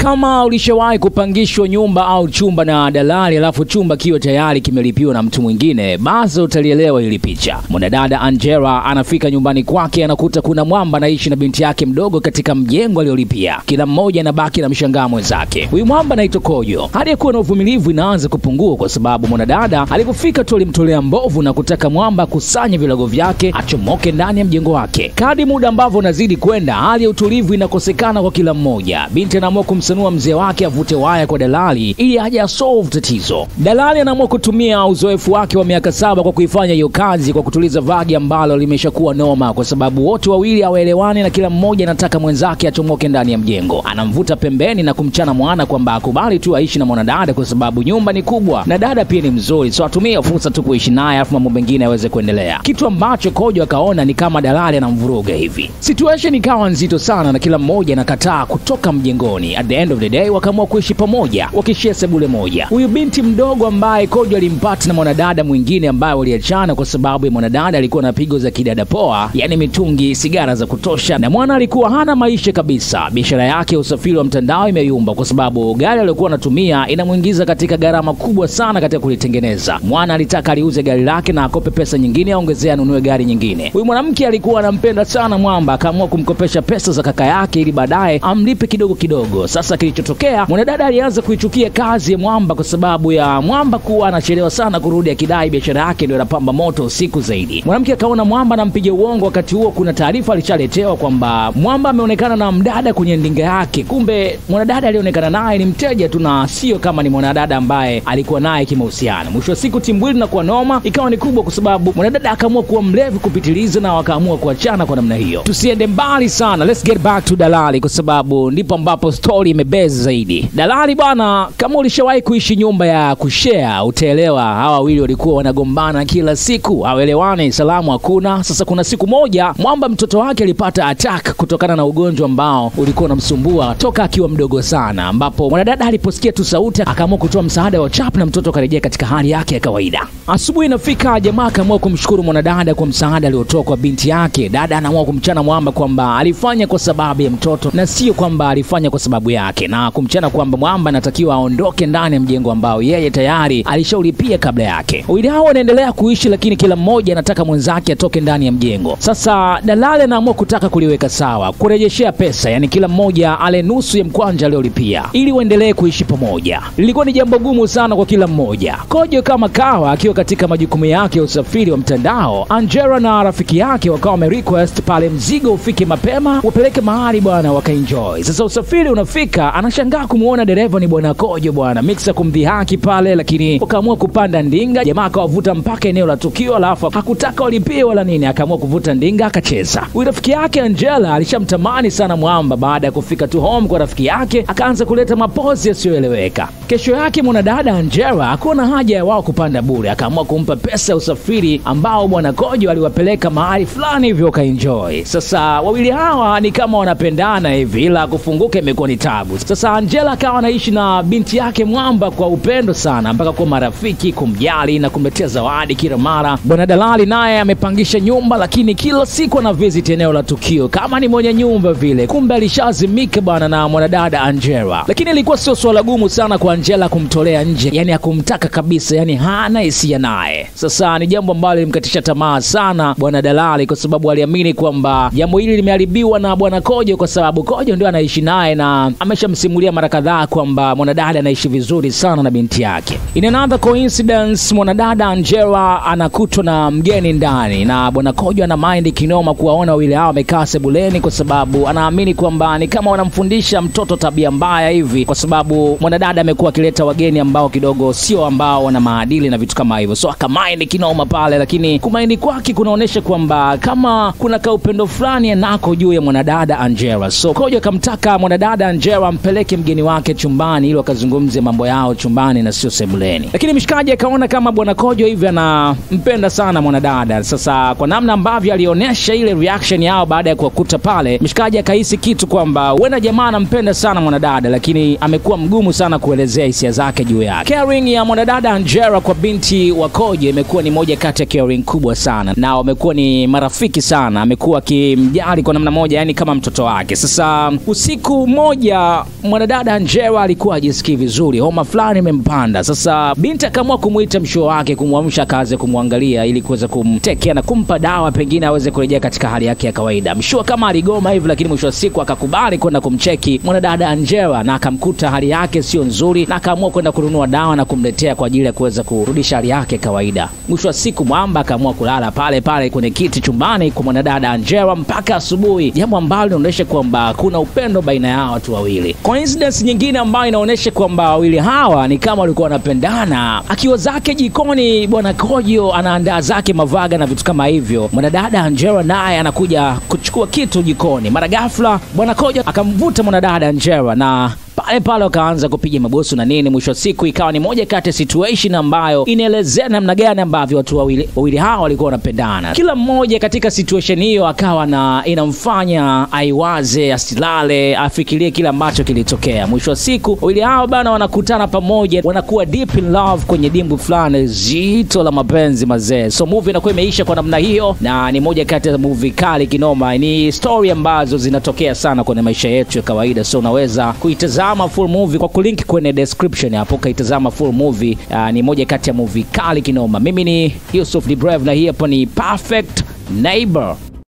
Kama ulishawahi kupangishwa nyumba au chumba na dalali alafu chumba kiwe tayari kimelipiwa na mtu mwingine, basi utalielewa hili picha. Mwanadada Angela anafika nyumbani kwake, anakuta kuna mwamba anaishi na binti yake mdogo katika mjengo aliolipia. Kila mmoja anabaki na mshangaa mwenzake. Huyu mwamba anaitwa Kojo. Hali ya kuwa na uvumilivu inaanza kupungua kwa sababu mwanadada alipofika tu alimtolea mbovu na kutaka mwamba akusanye vilago vyake achomoke ndani ya mjengo wake. Kadri muda ambavyo unazidi kwenda, hali ya utulivu inakosekana kwa kila mmoja. Binti anaamua kumsanua mzee wake avute waya kwa dalali ili aje solve tatizo. Dalali anaamua kutumia uzoefu wake wa miaka 7 kwa kuifanya hiyo kazi kwa kutuliza vagi ambalo limeshakuwa noma, kwa sababu wote wawili hawaelewani na kila mmoja anataka mwenzake achomoke ndani ya mjengo. Anamvuta pembeni na kumchana mwana kwamba akubali tu aishi na mwanadada kwa sababu nyumba ni kubwa na dada pia ni mzuri, so atumie fursa tu kuishi naye afu mambo mengine yaweze kuendelea. Kitu ambacho Kojo akaona ni kama dalali anamvuruga hivi. Situation ikawa nzito sana na kila mmoja anakataa kutoka mjengoni. At the end of the day wakaamua kuishi pamoja, wakishia sebule moja. Huyu binti mdogo ambaye Kojo alimpata na mwanadada mwingine ambaye waliachana kwa sababu ya mwanadada alikuwa na pigo za kidada poa, yani mitungi, sigara za kutosha, na mwana alikuwa hana maisha kabisa. Biashara yake ya usafiri wa mtandao imeyumba kwa sababu gari aliyokuwa anatumia inamuingiza katika gharama kubwa sana katika kulitengeneza. Mwana alitaka aliuze gari lake na akope pesa nyingine aongezea anunue gari nyingine. Huyu mwanamke alikuwa anampenda sana mwamba, akaamua kumkopesha pesa za kaka yake ili baadaye amlipe kidogo kidogo. Sasa kilichotokea, mwanadada alianza kuichukia kazi ya mwamba kwa sababu ya mwamba kuwa anachelewa sana kurudi akidai biashara yake ndio inapamba moto usiku zaidi. Mwanamke akaona mwamba anampiga uongo, wakati huo kuna taarifa alishaletewa kwamba mwamba ameonekana na mdada kwenye ndinga yake. Kumbe mwanadada alionekana naye ni mteja tu na sio kama ni mwanadada ambaye alikuwa naye kimahusiano. Mwisho wa siku timbwili na kuwa noma ikawa ni kubwa kwa sababu mwanadada akaamua kuwa mlevi kupitiliza na wakaamua kuachana kwa namna hiyo. Tusiende mbali sana, let's get back to dalali kwa sababu ndipo ambapo story imebase zaidi. Dalali bwana, kama ulishawahi kuishi nyumba ya kushare utaelewa hawa wawili walikuwa wanagombana kila siku, hawaelewani, salamu hakuna. Sasa kuna siku moja mwamba mtoto wake alipata attack kutokana na ugonjwa ambao ulikuwa unamsumbua toka akiwa mdogo sana, ambapo mwanadada aliposikia tu sauti akaamua kutoa msaada wa chap na mtoto akarejea katika hali yake ya kawaida. Asubuhi inafika, jamaa akaamua kumshukuru mwanadada kwa msaada aliotoa kwa binti yake. Dada anaamua kumchana mwamba kwamba alifanya kwa sababu ya mtoto na sio kwamba alifanya kwa sababu yake, na kumchana kwamba mwamba anatakiwa aondoke ndani ya mjengo ambao yeye tayari alishaulipia kabla yake. Wawili hao wanaendelea kuishi, lakini kila mmoja anataka mwenzake atoke ndani ya mjengo. Sasa dalali anaamua kutaka kuliweka sawa, kurejeshea pesa, yani kila mmoja ale nusu ya mkwanja aliyolipia ili waendelee kuishi pamoja. Lilikuwa ni jambo gumu sana kwa kila mmoja. Kojo kama kawa akiwa katika majukumu yake ya usafiri wa mtandao, Angela na rafiki yake wakawa wame request pale mzigo ufike mapema wapeleke mahali bwana wakaenjoy. Sasa usafiri unafika, anashangaa kumuona dereva ni bwana Kojo bwana, mixer kumdhihaki pale, lakini wakaamua kupanda ndinga. Jamaa akawavuta mpaka eneo la tukio, alafu hakutaka walipie wala nini, akaamua kuvuta ndinga akacheza. Huyu rafiki yake Angela alishamtamani sana mwamba. Baada ya kufika tu home kwa rafiki yake, akaanza kuleta mapozi yasiyoeleweka. Kesho yake mwanadada Angela hakuona haja ya wao kupanda bure, akaamua kumpa pesa ya usafiri ambao bwana Kojo aliwapeleka mahali fulani hivyo wakaenjoy. Sasa wawili hawa ni kama wanapendana hivi, ila kufunguka imekuwa ni tabu. Sasa Angela akawa anaishi na binti yake mwamba kwa upendo sana, mpaka kuwa marafiki, kumjali na kumletea zawadi kila mara. Bwana dalali naye amepangisha nyumba, lakini kila siku ana visit eneo la tukio kama ni mwenye nyumba vile. Kumbe alishazimika bwana na mwanadada Angela. Lakini ilikuwa sio swala gumu sana kwa Angela kumtolea nje, yani hakumtaka kabisa, yani hana hisia naye. Sasa ni jambo ambalo limkatisha tamaa sana bwana dalali, kwa sababu aliamini kwamba jambo hili limeharibiwa na bwana Kojo, kwa sababu Kojo ndio anaishi naye na ameshamsimulia mara kadhaa kwamba mwanadada anaishi vizuri sana na binti yake. In another coincidence, mwanadada Angela anakutwa na mgeni ndani na bwana Kojo ana mind kinoma kuwaona wawili hao wamekaa sebuleni, kwa sababu anaamini kwamba ni kama wanamfundisha mtoto tabia mbaya hivi, kwa sababu mwanadada amekuwa akileta wageni ambao kidogo sio ambao wana maadili na vitu kama hivyo. So akamaindi kinoma pale, lakini kumaindi kwake kunaonesha kwamba kama kuna kaupendo fulani anako juu ya mwanadada Angela. So Kojo akamtaka mwanadada Angela ampeleke mgeni wake chumbani ili wakazungumze mambo yao chumbani na sio sebuleni. Lakini mshikaji akaona kama bwana Kojo hivi anampenda sana mwanadada. Sasa kwa namna ambavyo alionyesha ile reaction yao baada ya kuwakuta pale, mshikaji akahisi kitu kwamba huenda jamaa anampenda sana mwanadada, lakini amekuwa mgumu sana kuelezea hisia zake juu yake. Caring ya mwanadada Angela kwa binti wa Kojo imekuwa ni moja kati ya caring kubwa sana, na wamekuwa ni marafiki sana. Amekuwa akimjali kwa namna moja, yani kama mtoto wake. Sasa usiku moja kwamba mwanadada Angela alikuwa hajisikii vizuri, homa fulani imempanda. Sasa binti akaamua kumuita mshua wake, kumwamsha akaanze kumwangalia ili kuweza kumtekea na kumpa dawa pengine aweze kurejea katika hali yake ya kawaida. Mshua kama aligoma hivi, lakini mwisho wa siku akakubali kwenda kumcheki mwanadada Angela na akamkuta hali yake sio nzuri, na akaamua kwenda kununua dawa na kumletea kwa ajili ya kuweza kurudisha hali yake kawaida. Mwisho wa siku mwamba akaamua kulala pale pale kwenye kiti chumbani kwa mwanadada Angela mpaka asubuhi, jambo ambalo linaonyesha kwamba kuna upendo baina yao watu wawili. Coincidence nyingine ambayo inaonyesha kwamba wawili hawa ni kama walikuwa wanapendana, akiwa zake jikoni bwana Kojo anaandaa zake mavaga na vitu kama hivyo, mwanadada Angela naye anakuja kuchukua kitu jikoni. Mara ghafla bwana Kojo akamvuta mwanadada Angela na pale pale wakaanza kupiga mabosu na nini. Mwisho wa siku ikawa ni moja kati ya situation ambayo inaelezea namna gani ambavyo watu wawili hawa walikuwa wanapendana. Kila mmoja katika situation hiyo akawa na inamfanya aiwaze, asilale, afikirie kila ambacho kilitokea. Mwisho wa siku wawili hawa bana wanakutana pamoja, wanakuwa deep in love kwenye dimbu fulani zito la mapenzi mazee. So movie inakuwa imeisha kwa namna hiyo, na ni moja kati ya movie kali kinoma. Ni story ambazo zinatokea sana kwenye maisha yetu ya kawaida, so unaweza kuitazama full movie kwa kulink kwenye description hapo, kaitazama full movie. Ni moja kati ya movie kali kinoma. Mimi ni Yusuf The Brave na hii hapa ni Perfect Neighbor.